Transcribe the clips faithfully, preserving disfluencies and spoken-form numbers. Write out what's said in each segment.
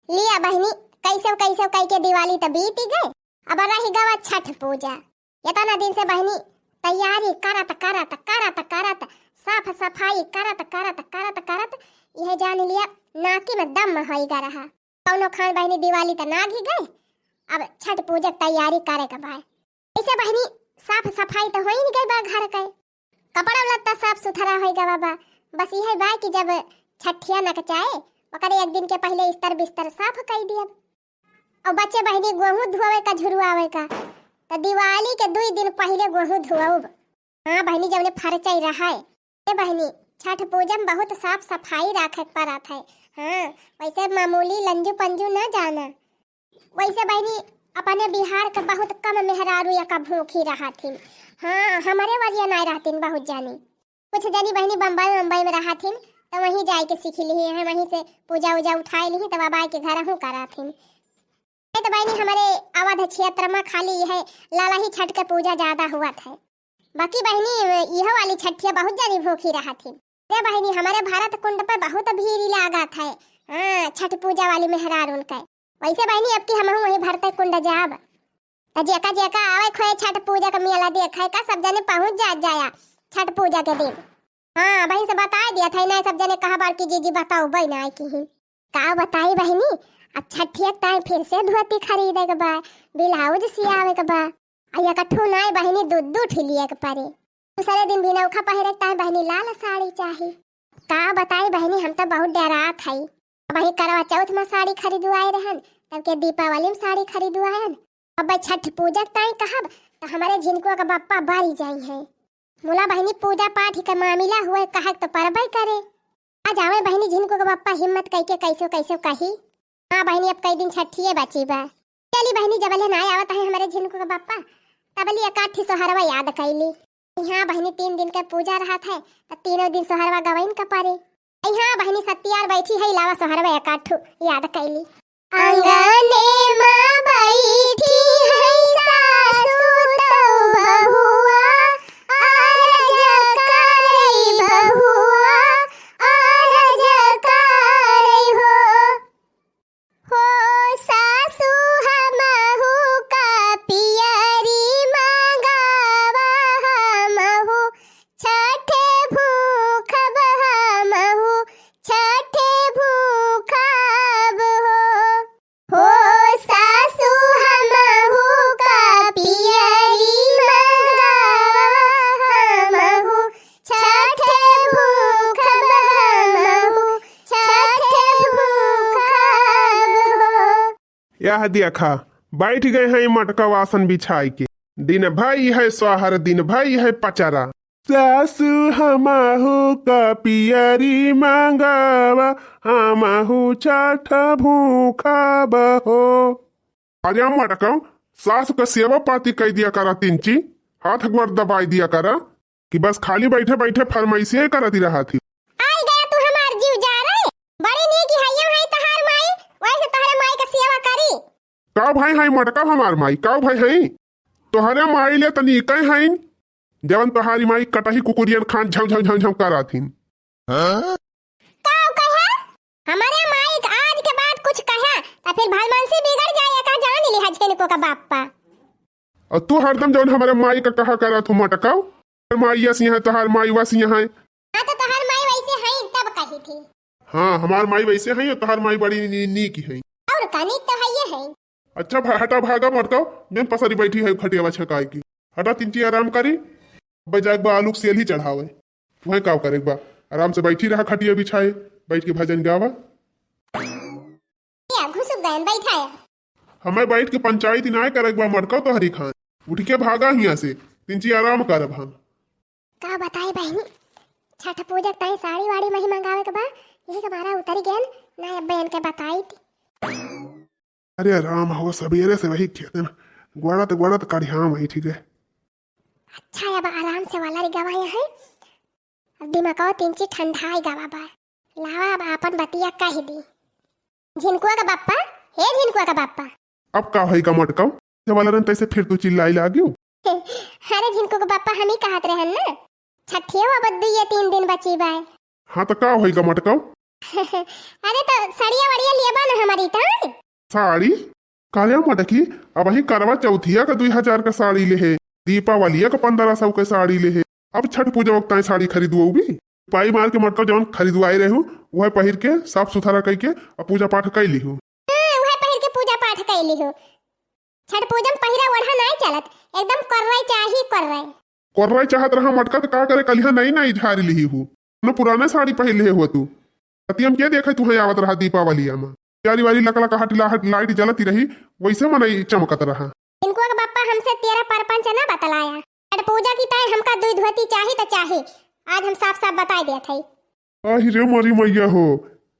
लिया बहिनी, कैसे कैसे कई के दिवाली त बीती गए, अब रही गवा छठ पूजा। इतना दिन से बहिनी तैयारी करत करत करत करत, साफ सफाई करत करत करत करत, यह जान लिया नाकी में दम होई गा रहा। कौनो खान बहिनी दिवाली त नागी गए, अब छठ पूजा के तैयारी करे के बा। ऐसे बहिनी साफ सफाई त होई नहीं गई बा घर के, कपड़ा लत्ता साफ सुथरा होई गवा बा। बस यह बा कि जब छठिया नकचाए, ओकरे एक दिन के पहले स्तर बिस्तर साफ कई दियब। और बच्चे बहिनी गोहूँ धोवे का झुरुआवे का, त दिवाली के दुई दिन पहले गोहूँ धोअब। हाँ बहिनी, जौने फरचई रहा है। ए बहिनी, छठ पूजा में बहुत साफ सफाई राखे के पड़त है। हाँ, वैसे मामूली लंजू पंजू न जाना। वैसे बहिनी, अपने बिहार के बहुत कम मेहरारू या का भूखी रहथिन। हाँ, हमरे वरिया नाय रहथिन बहुत जानी। कुछ जनी बहिनी बम्बई, मुंबई में रहथिन, त वहीं जाए के सीख लिही हैं, वहीं से पूजा उजा उठाए लिही, तब आबाई के घर हूँ करथिन। नहीं तो बहिनी, हमरे अवध क्षेत्र में खाली यह लाला ही छठ के पूजा ज्यादा हुआ था। बाकी बहिनी, यह वाली छठिया बहुत जनी भूखी रहथिन। रे बहिनी, हमरे भरत कुंड पे बहुत भीड़ लागा था, हाँ, छठ पूजा वाली मेहरारून के। वैसे बहिनी, अब की हमहू वहीं भरते कुंड जाब। त जेका जेका आवे खोए छठ पूजा का मेला देखे का, सब जने पहुँच जात जाया छठ पूजा के दिन। हाँ, बहिन से बताए दिया था, नहीं सब जने कहा बार की जीजी बताओ बहिन आए की ही। का बताई बहिनी, अब छठिया के ताई फिर से धोती खरीदे के बा, ब्लाउज सियावे के बा। आ एकठू नाय बहिनी, दू दू ठी लिए के परे। दूसरे दिन भी नौखा पहिरे के ताई बहिनी लाल साड़ी चाही। का बताई बहिनी, हम तो बहुत डेरात हई। अब वही करवा चौथ में साड़ी खरीदवाए रहन, तब के दीपावली में साड़ी खरीदवाएन। अब छठ पूजा के ताई कहब त हमारे झिनकुआ का बप्पा बारी जाई है। मुला बहिनी, पूजा पाठ के मामिला हुए, कहक तो परबे करे। आ जावे बहिनी, झिनकू के बप्पा हिम्मत कइके कैसो कैसो कही। हाँ बहिनी, अब कई दिन छठिए बची बा। चली बहिनी, जबले ना आवत है हमरे झिनकू के बप्पा, तबली एकाठी सोहरवा याद कैली। हाँ बहिनी, तीन दिन के पूजा रहत है, त तीनों दिन सोहरवा गवइन का परे। ऐ हाँ बहिनी, सत्यार बैठी है, लावा सोहरवा एकाठू याद कैली। आंगने मा बैठी है सासु तौ बहुआ, आरज करै बहुआ, आरज करै हो। हो सासु हमहु का पियरी मंगावा, हमहु छठे भूखब हमहु, छठे भूखब हो। हो सासु हमहु का पियरी मंगावा, हमहु छठे भूखब हमहु, छठे भूखब हो। यह देखा, बैठ गए हैं मटका वासन बिछाई के। दिन भई है सोहर, दिन भई है पचरा। सासु हमहु का पियरी मंगावा, हमहु छठ भूखब हो। अरे मटका, सास का सेवा पाती कई दिया करा तिनची, हाथ गोड़ दबाई दिया करा। कि बस खाली बैठे बैठे फरमाइशे करत रहा थी। आई गया तू हमार जीव जा रे, बड़ी नीक हइया है तहार माई, वैसे तोहरे माई का सेवा करी। का भाई है मटका हमार माई, का भाई है? तोहरे माई ले तनी कह है, जवन तोहारी माई कटही कुकुरियन खान झम झम झम झम करत हिन। हाँ? का कहे? हमारे माई का आज के बाद कुछ कहे, तो फिर भलमनसी बिगड़ जाए, का जान लिहा झिनको का बापा। और तू हरदम जौन हमारे माई का कहा करा तू मटकाओ, हमार माई ऐसी है, तोहार माई वैसी है। हाँ, तो तोहार माई वैसे है, तब कही थी। हाँ, हमार माई वैसे है, तोहार माई बड़ी नी-, नीक है। और का नीक तो है ये है। अच्छा भा-, हटा भागा मटकाओ, जौन पसरी बैठी है खटियावा छकाए की। हटा तिनची आराम करी, अब जाए बा आलू के सेल ही चढ़ावे। वह का करे बा, आराम से बैठी रहा खटिया बिछाए, बैठ के भजन गावा। या घुसुक गयन बैठा है। हमें बैठ के पंचायती नाय करे के बा मटकाओ तोहरी खान। उठ के भागा हियां से, तिनची आराम करब हम। का बताई बहिनी, छठ पूजा के ताई साड़ी वाड़ी मही मंगावे के बा, यही के मारा उतरी गयन, ना अब बहन के बताई थी। अरे राम हो, सबेरे से वही खेते में गोड़त गोड़त करिहाम वही ठीक है। अच्छा, अब आराम से वाला रे गवा है, अब दिमागवा तिनची ठंडाई गवा बा। लावा अब आपन बतिया कह दी। झिनकुआ का बापा, हे झिनकुआ का बापा। अब का होई का मटकाओ? जब वाला रन तैसे फिर तू चिल्लाई लागियो। अरे झिनकुआ का बापा, हम ही कहत रहन ना, छठिया अब दुइये तीन दिन बची बाय। हाँ तो का होई का मटकाओ? अरे तो सड़िया वड़िया लिया बा ना हमारी ताई। साड़ी? काहे मटकी, अबहीं करवा चौथिया का दुई हजार का साड़ी लेहे, दीपावलिया का पन्द्रह सौ का साड़ी लेहे, अब छठ पूजा वक्त ताई साड़ी खरीदवउबी? पाई मार के मटका जौन खरीदवाए रहू, उहै पहिर के साफ सुथरा कइके अब पूजा पाठ कइ लिहू। हाँ, उहै पहिर के पूजा पाठ कइ लिहू। छठ पूजा में पहिरा ओढ़ा नाई चलत, एकदम कोर्रई चाही कोर्रई। कोर्रई चाहत रहा मटका त का करे, कलिहा नई नई झारि लिही हू, न पुराने साड़ी पहिर लेहे हुआ तू। रतिया में के देखे तुहै आवत रहा दीपावलिया में? प्यारी वाली लकला का हट लाहट लाइट जलती रही, वैसे मनई चमकत रहा। इनको के बप्पा हमसे तेरा परपंच ना बतलाया। छठ पूजा की ताई हमका दुई धोती चाही त चाही, आज हम साफ साफ बताई देत हई। आहि रे मोरी मैया हो,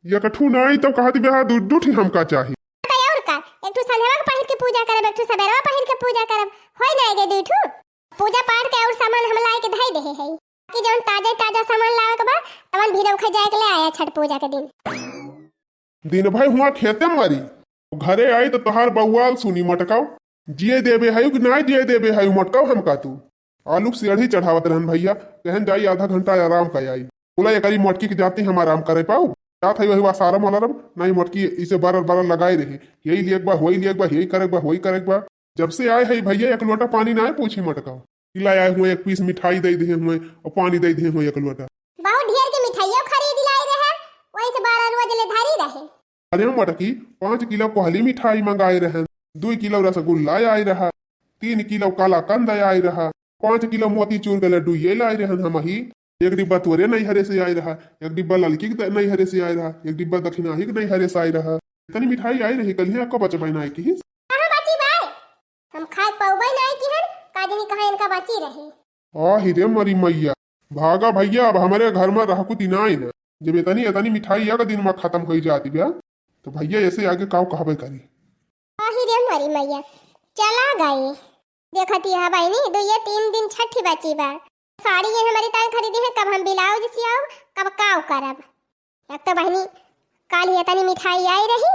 एकठू नाई तो कहत बिया दू दू ठी हमका चाही। त और का, एक ठू संझवा के पहिर के पूजा करब, एक ठू सबेरवा पहिर के पूजा करब, होई ना गए दुई ठू। पूजा पाठ के और सामान हम लाए के धई देहे हई, कि जौन ताजा ताजा सामान लावे के बा, तवन भी रखे जाए के ले आया छठ पूजा के दिन। दिन भर हुआ खेते मरी, घरे आई तो तोहार बउआल सुनी मटकाओ, जिए देबे हयू कि नाई जिए देबे हयू मटकाओ हमका तू। आलू के सियढ़ी चढ़ावत रहन भैया, कहन जाई आधा घंटा आराम कर आई। बोला एकरी मटकी के जाती हम आराम करे पाऊ, जात है वही वासारम वालारम, नाई मटकी इसे बरर बरर लगाए रही, यही लियक बा, होई लियक बा, यही करक बा, होई करक बा। जब से आए है भैया एक लोटा पानी नाई पूछी मटकाओ। लाई आए हुए एक पीस मिठाई दे दिहे हुए और पानी दे दिहे हुए एक लोटा। बहुत ढेर के मिठाइयों खरीद लाई रहे, वही से बारह रोज ले धरी रहे। अरे मटकी, पाँच किलो कोहली मिठाई मंगाए रहन, दुई किलो रसगुल्ला आए रहा, तीन किलो काला कंद आए रहा, पाँच किलो मोतीचूर के लड्डू ये लाए रहन हम ही। एक डिब्बा तोरे नैहरे से आए रहा, एक डिब्बा ललकी के नैहरे से आए रहा, एक डिब्बा दक्षिणाही के नैहरे से आए रहा। इतनी मिठाई आई रही, कलिया को बचबे नाई किहिस। कहाँ बची बाय? हम खाए पउबे नाई किहन, का जानी कहाँ इनका बची रही। आहि रे मरी मैया, भागा भैया, अब हमरे घर में रहकु ती नाई ना। जब इतनी इतनी मिठाई एक दिन में खत्म होई जाती बा, तो भैया ऐसे आगे काव कहबे करी। आहि रे मरी मैया, चला गए। देखती है बहिनी, दुइये तीन दिन छठी बची बा। साड़ी ये हमरी ताई खरीदी है, कब हम ब्लाउज सियाऊ, कब काव करब। एक तो बहिनी, काल ही इतनी मिठाई आई रही,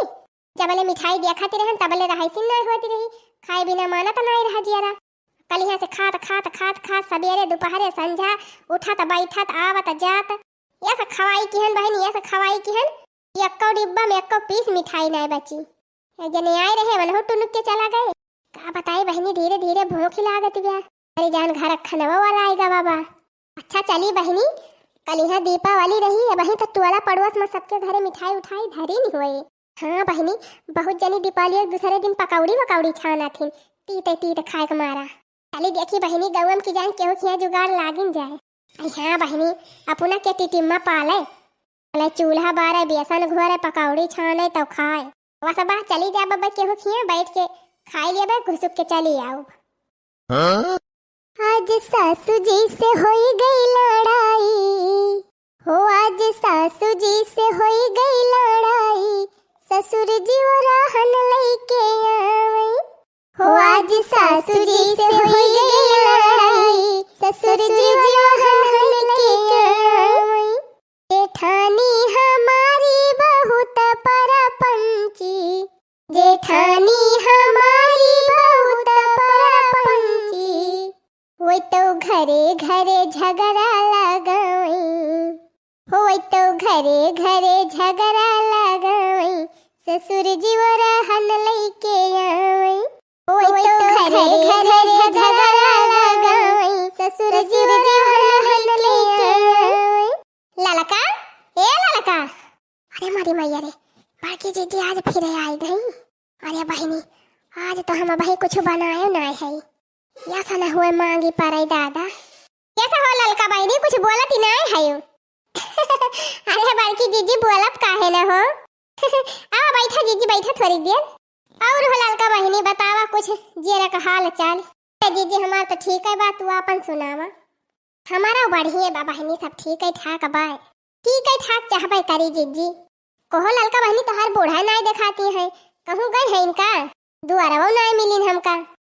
जबले मिठाई देखत रहन, तबले रहाइसिन नाई होती रही, खाए बिना मानत नाई रहा जियरा। कलिहा से खात, खात, खात, खात, सबेरे, दुपहरे, संझा, उठत, बैठत, आवत, जात, ये से खवाई किहन बहिनी, ये से खवाई किहन, एक्को डिब्बा में एक्को पीस मिठाई नाई बची। एक जने आए रहे, वनहु टुनुक के चला गए। का बताई बहिनी, धीरे धीरे भूख ही लागत बा। अरे जान, घर खानवा वाला आएगा बाबा। अच्छा चली बहिनी, कलिहा दीपावली रही, अबहीं तो टोला पड़ोस में सबके घरे मिठाई उठाई धरी नहीं हुए। हाँ बहिनी, बहुत जनी दीपावली एक दूसरे दिन पकौड़ी वकौड़ी छाना थिन, तीते तीते खाए के मारा। चली देखी बहिनी, गौम की जान केहू खिया जुगाड़ लागिन जाए। अरे हाँ बहिनी, अपना के टिटिम्मा पाले, चूल्हा बारे, बेसन घोरे, पकौड़ी छाने तो खाए। वस बा, चली जा बब्बा केहू खिया बैठ के खाई लेबे, घुसुक के चली आऊ। हाँ? आज सासू जी से होई गई लड़ाई, हो आज सासू जी से होई गई लड़ाई, ससुर जी वो रहन लइके आवई। हो आज सासू जी से होई गई लड़ाई, ससुर जी वो रहन लइके आवई। जेठानी हमारी बहुत परपंची, जेठानी हमारी बहुत परपंची, वो तो घरे घरे झगड़ा लगावई, वो तो घरे घरे झगड़ा लगावई, ससुर जी वो रहन लइके आवई, वो तो घरे घरे झगड़ा लगावई, ससुर जी वो रहन लइके आवई। ललका, ए ललका, अरे मोरी मैया रे, बड़की जीजी आज फिर आई गई। अरे बहिनी, आज तो हम अबही कुछ बनायो नाय है। या सा न हुए मांगी पड़े दादा। कैसा हो ललका बहिनी, कुछ बोलत ही नाय है। अरे बड़की जीजी बोलब काहे न हो। आवा बैठा जीजी, बैठा थोड़ी देर। और हो ललका बहिनी बतावा कुछ जेरा का हाल चाल। ए जीजी हमार तो ठीक है बा, तू आपन सुनावा। हमारा बढ़िया बा बहिनी, सब ठीक है ठाक बा। ठीक है ठाक चाहबे करी जीजी। कहो ललका बहिनी तोहार बूढ़ा नाय देखाती है, कहूँ गए हैं इनका, दुआरवा नाय मिलिन हमका।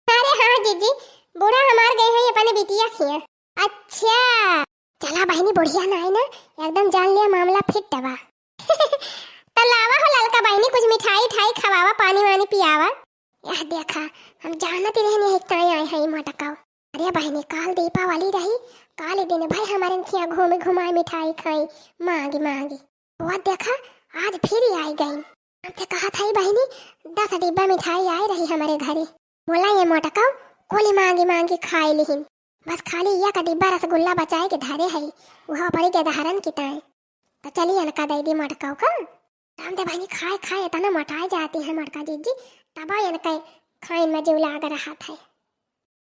अरे हाँ जीजी, बूढ़ा हमार गए हैं अपने बिटिया खिया। अच्छा, चला बहिनी बुढ़िया नाय ना, एकदम जान लिया मामला फिट बा। तो लावा हो ललका बहिनी कुछ मिठाई ठाई खवावा, पानी वानी पियावा। यह देखा, हम जानत ही रहनी है ताई आए हैं ई मटकाओ। अरे बहिनी, काल दीपावली रही, काल ही दिन भाई हमारे खिया घूमे घुमाए मिठाई खाई, मांगी मांगी। वो देखा, आज फिर ही आई गई। हम ते कहत हई बहिनी, दस डिब्बा मिठाई आए रही हमरे घरे। मोला ये मोटकऊ कुली मांगी मांगी खाए लिहिन। बस खाली एक डिब्बा रसगुल्ला बचाए के धरे हई, उहो अपनी के दहरन की ताई। तो चली इनका दे दी मोटकऊ का। राम दे बहिनी, खाए खाए इतना मोटाए जाती है मोटका जिज्जी, तब इनके खाइन में जीव लाग रहत है।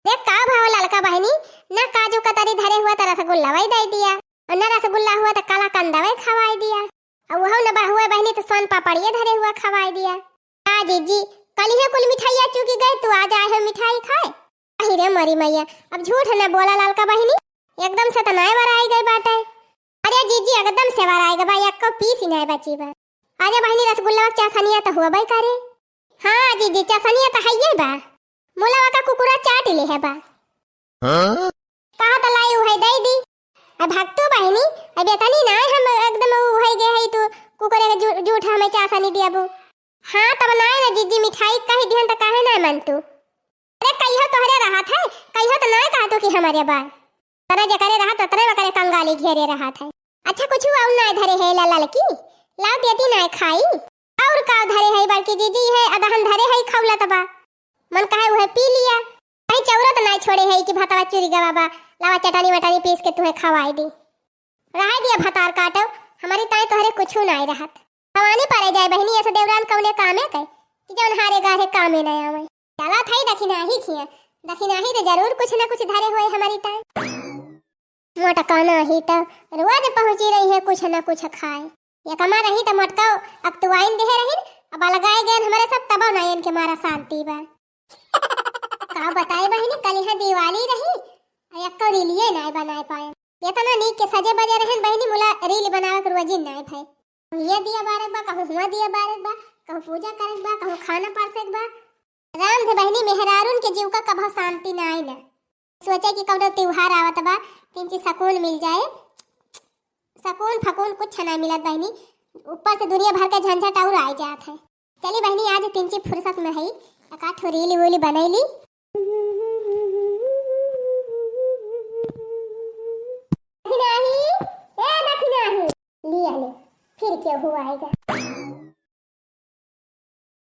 देख का भाव ललका बहिनी, ना काजू कतरी धरे हुआ तो रसगुल्ला वही दे दिया, और ना रसगुल्ला हुआ तो काला कंदा वही खवाई दिया, और वह न हुआ बहिनी तो सोन पापड़िए धरे हुआ खवाई दिया। का जिज्जी, कलिहे कुल मिठाइया चुकी गए, तू आज आए हो मिठाई खाए? अहि रे मोरी मैया, अब झूठ न बोला ललका बहिनी, एकदम से तो नाय वराई गई बाटे। अरे जिज्जी, एकदम से वराई गई बा, एक्को पीस ही नाय बची बा। अरे बहिनी, रसगुल्ला के चासनिया तो हुआ बई करे। हाँ जिज्जी, चासनिया तो हइये बा। मुलावा का कुकुरा चाट ले है बा। हाँ? कहा तो लाई उहै दे दी। अब भक्तू बहिनी, अब इतनी ना हम एकदम उहै गए है तू कुकुरे के जू-, जूठ हमें चासनी दियाबू। हाँ, तब नाय ना जिज्जी मिठाई कही दिहन त काहे ना मन तू? अरे कहियो तोहरे रहत है, कहियो तो नाय कहा तू कि हमारे बा। तने जे करे रहत, उतने में करे कंगाली घेरे रहत है। अच्छा, कुछ और नाय धरे है ला ललकी? लाओ देती नाय खाई। और का धरे है बड़की जिज्जी, है अदहन धरे है खौलत बा। मन कहे उहे पी लिया। कहीं चौरत नाय छोड़े है कि भतवा चुरी गवा बा, लावा चटनी वटनी पीस के तुहे खवाई दी। रहे दिया भतार काटो, हमारी ताई तोहरे कुछ नाय रहत। भवानी परे जाए बहिनी, ऐसे देवरान कौने कामे के, कि जौन हारे गारे कामे न आवे। चला थाई दखिनाही खिया, दखिनाही तो जरूर कुछ न कुछ धरे हुए हमारी ताई। मोटका नाही तो रोज पहुंची रही है कुछ न कुछ खाए। ये कमा रही तो मोटका अकतुआइन देहे रही, अब अलगाए गए हमारे सब तब ना इनके मारा शांति बा। का बताए बहिनी, कल यहाँ दिवाली रही, आ एक्को रीलिए नाय बनाए पाए। इतना नीक के सजे बजे रहन बहिनी, मुला रील बनावे के रोजी नाय भय। कहूँ ये दिया बारक बा, कहूँ हुआ दिया बारक बा, कहूँ पूजा करक बा, कहूँ खाना परसक बा। राम धे बहिनी, मेहरारून के जीव का कभो शांति नाय ना। सोचे कि कौनो त्योहार आवत बा, तिनची सकून मिल जाए। सकून फकून कुछ ना मिलत बहिनी, ऊपर से दुनिया भर के झंझट और आए जात है। चली बहिनी, आज तिनची फुर्सत में है, एका ठो रील वील बनैली। दखिनाही, ए दखिनाही, लिया ले, फिर क्यों हुआ आएगा?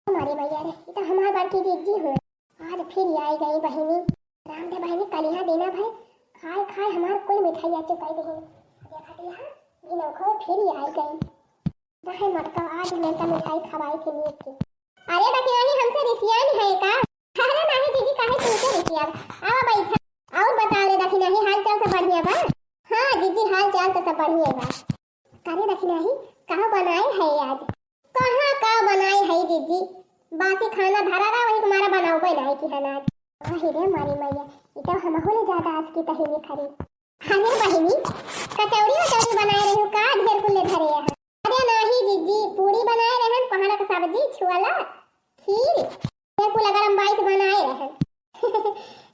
हमारे भैया रे, ये तो हमार बड़की जिज्जी हुए। आज फिर आई गई बहिनी। राम दे बहिनी, कलिया देना भाई, खाए खाए हमार कुल मिठाइया चुकाई दही। देखा दिया, इनों को फिर आई गई। काहे मटका आज मैं तो मिठाई खवाई थी नीक की। अरे दखिनाही, हमसे रिसियान है का? अरे नाही जिज्जी, काहे तुमसे रिसियाब? आवा बैठा। और बताओ रे दखिनाही, हाल चाल सब बढ़िया बा? हाँ जिज्जी, हाल चाल तो सब बढ़िया बा। का रे दखिनाही, का बनाए है आज? कहाँ का बनाए है जिज्जी, बासी खाना धरा रहा, वही तुम्हारा बनाओ बनाए की है ना आज। अरे रे मारी मैया, ये तो हमहू ले ज्यादा आज की तहेली खरी। अरे बहिनी, कचौड़ी वचौड़ी बनाए रही हो का? ढेर कुल ले धरे हैं। अरे नाही जिज्जी, पूरी बनाए रहन, कोहड़ा के सब्जी, छोला, खीर, ये कुल गरम बाइस बनाए रहन।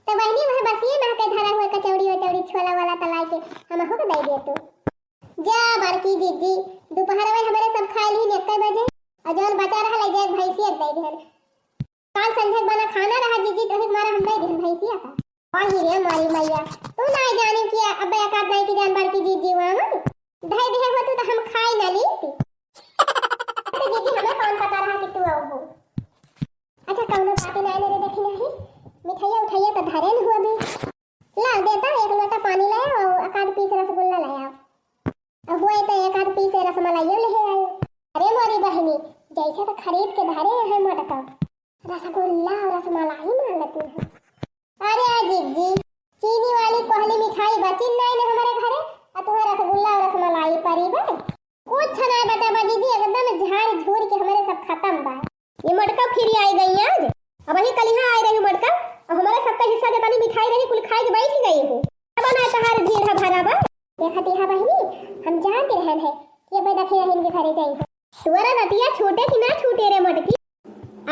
तो बहिनी, वह बसिए में के धरा हुआ कचौड़ी वचौड़ी, छोला वाला तलाई के हमहू के दे दे तू। जा बड़की जिज्जी, दोपहर में हमारे सब खाए ली एक बजे, और जौन बचा रहा ले जाए भैंसिया के दे देहन। काल संझक बना खाना रहा जिज्जी, तो एक मारा हम दे देहन भैंसिया का। वही रे मारी मैया, तू ना जाने कि अब एक आध नहीं की जान बड़की जिज्जी वहाँ दे देहे हो तू तो हम खाए ना ली थी। तो जिज्जी हमें कौन पता रहा कि तू आओ हो। अच्छा कौनो बात ना रे दखिनाही, मिठाइया उठाइया तो धरे न हुआ भी। ला देता एक लोटा पानी ले आओ, एक आध पीस रसगुल्ला ले आओ। अब हुए तो एक आध पीस रसमलाइयो ले आओ। अरे मोरी बहिनी, जैसे तो खरीद के धरे हैं मटका, रसगुल्ला और रसमलाई मांगती है। अरे जिज्जी, चीनी वाली कोहली मिठाई बची नहीं ने हमारे घरे, और तुम्हें रसगुल्ला और रसमलाई परी बा। कुछ ना बचा बा जिज्जी, एकदम झाड़ झूर के हमारे सब खत्म बा। ये मटका फिर आई गई आज। अब वही कल यहाँ आई रही मटका, और हमारे सबका हिस्सा जतनी मिठाई रही कुल खाए के बैठ गई हो। अब ना तहार भीड़ है भरा बा। देखा दिया बहिनी, हम जानते रहन है कि अब दखिनाही के घरे जाई है। तुअरा रतिया छूटे कि ना छूटे रे मटकी?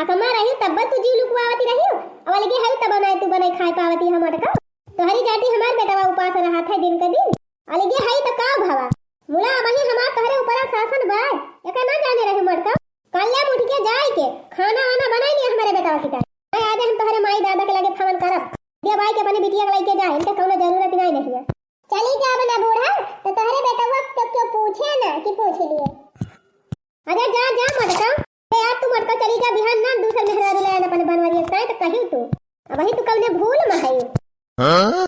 अकमा रही तब तू जीव लुकवावती रही, अब अलगे है तब बनाए तू बनाए खाए पावती है मटका। तोहरी जाति हमार बेटवा उपास रहत है दिन का दिन। अलगे है तो का भवा? मुला अब ही हमार तोहरे ऊपर शासन बा, एका ना जाने रहे मटका। कल ले उठ के जाए के खाना वाना बनाई लिया हमारे बेटवा की तरह। मैं आज हम तोहरे माई दादा के लगे फोन करब। दे भाई के अपने बिटिया के लेके जाए, इनके कौनो जरूरत नहीं नहीं है। चली जाब ना बूढ़ा, तो तोहरे बेटवा तो क्यों पूछे ना कि पूछ लिए। अरे जा, जा मटका, ए, आ चली जा बिहान ना दूसर मेहरारू ले आए अपने बनवरिया ताई तो कहियो तू। अबही तू कौने भूल में है।